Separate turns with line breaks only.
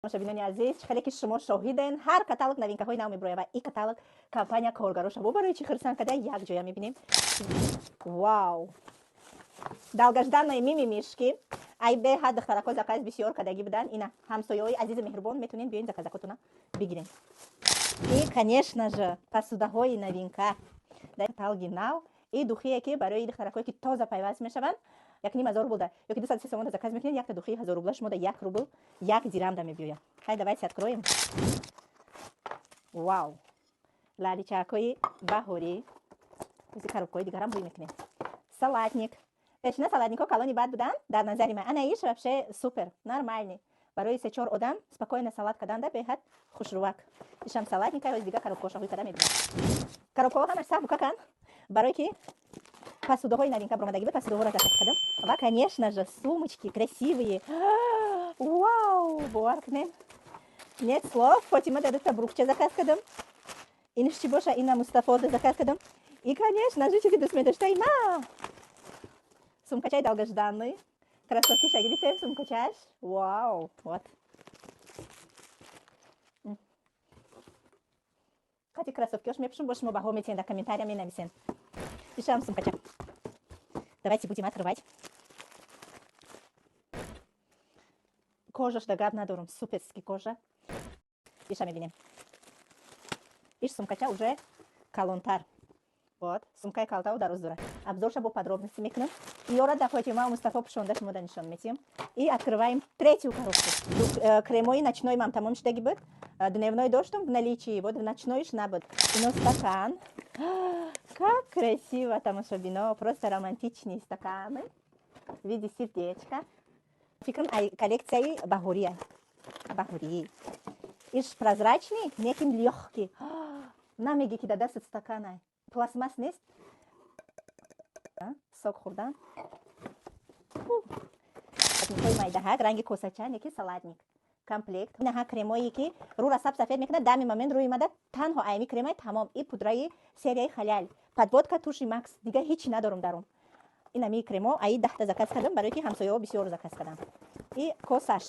Тамошобинони азиз, хеле ки шумо шоҳиден, ҳар каталог новинкаҳои нав мебирояд ва и каталог компания коргароша бо барои чӣ хурсанд карда, якҷоя мебинем. Вау, долгожданные Мимимишки! Ай беҳад духтарако заказ бисёр кардагӣ буданд. Ина, ҳамсояҳои азизу меҳрубон, метонен биёин, заказакотона бигирем. И, конечно же, посудаҳои новинка дар каталоги нав и духие, ки барои духтаракое, ки тоза пайваст мешаванд, 1500 рубл да ёки 203 сомон заказ мекунед, якта духии 1000 рубла шумо да 1 рубл 1 дирам да мебиёяд. Хай, давайте откроем. Вау, лаличакҳои баҳорӣ! Ози коробкаҳои дигарам рӯй мекунем. Салатник. Пешина салатникҳо калони бад буданд дар назари ман, ана иш вообще супер нормальный, барои се-чор одам спокойно салат карданда беҳад хушрувак. Ишам салатника. Ози дига коробкаҳоша ҳуй карда мебинем. Коробкаҳо ҳамаш сабукакан, барое ки посудаҳои новинка баромадагӣ буд, посудаҳоро заказ кардам. Ва, конечно же, сумочки красивые. Вау, бовар кунем, нет слов. Фотима да дута брукча заказ кардам. Инш чӣ боша? Ина Мустафо да заказ кардам. И, конечно же, чизи дӯст медоштаи ма, сумкачаи долгожданный. Кроссовкиша гирифтем, сумкачаш. Вау, вот қати кроссовкиош мепӯшум. Бо шумо баҳо метиҳен, дар комментария менависен. Ишам сумкача. Давайте будем открывать. Кожаш да гап надорум, суперский кожа. Иша мебинем. Иш сумкача уже калонтар. Вот, сумкаи калтау дароз дорад. Обзорша бо подробности мекунам. Иёра да Фотима, Мустафо пушонда, шумо да нишон метиҳем. И открываем третью коробку. Кремои ночной мам тамом шудаги буд. Дневной доштум в наличии, вот ночной набуд. Ино стакан. Как красиво, тамошобино, просто романтичные стаканы в виде сердечка. Фикрам, ай коллекцияи баҳория. Баҳорӣ. Иш прозрачный, неким лёгкий. Намеги, ки дар дастат стаканай. Пластмасс нест. Сок хӯрдан. Салатникҳои майдаҳак, ранги косача, неки салатник. Комплект. Инаҳа кремое, ки рӯра саб сафед мекунад, дами момент рӯи мада танҳо айми кремай тамом. И пудраи серияи Халяль. Подводка, туши Макс. Дига ҳичи надорум дарум. Инами кремо аи 10та заказ кардам, барое ки ҳамсояҳо бисёр заказ кардам. И косаш.